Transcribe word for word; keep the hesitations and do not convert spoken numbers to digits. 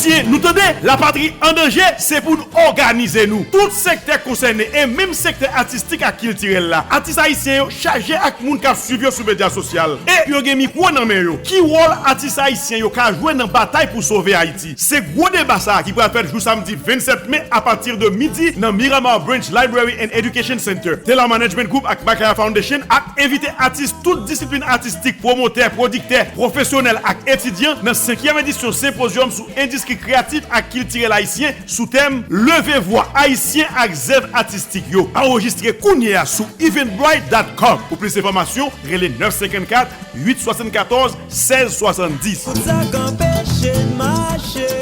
Nou tande, lapatri an danje, se pou n òganize nou. Tout sektè konsène e menm sektè atistik ak kiltirèl la. Atis ayisyen yo chaje ak moun k ap swiv yo sou medya sosyal e yo gen mikwo nan men yo. Ki wòl atis ayisyen yo ka jwe nan batay pou sove Ayiti? Se gwo deba sa a ki pral fèt jou samdi vennsèt me apati de midi nan Miramar Branch Library and Education Center, Tela Management Group ak Makaya Foundation ap envite atis tout disiplin atistik, pwomotè, pwodiktè, pwofesyonèl ak etidyan nan senkyèm edisyon senpozyòm sou endistri kreyatif ak kiltirèl ayisyen sou tèm Leve vwa ayisyen ak zèv atistik yo. Anrejistre kounye a sou eventbrite dot com. Pou plis enfòmasyon, rele nèf senkannkat, uit swasannkatòz, sèz swasanndis. Tout sa k anpeche n mache.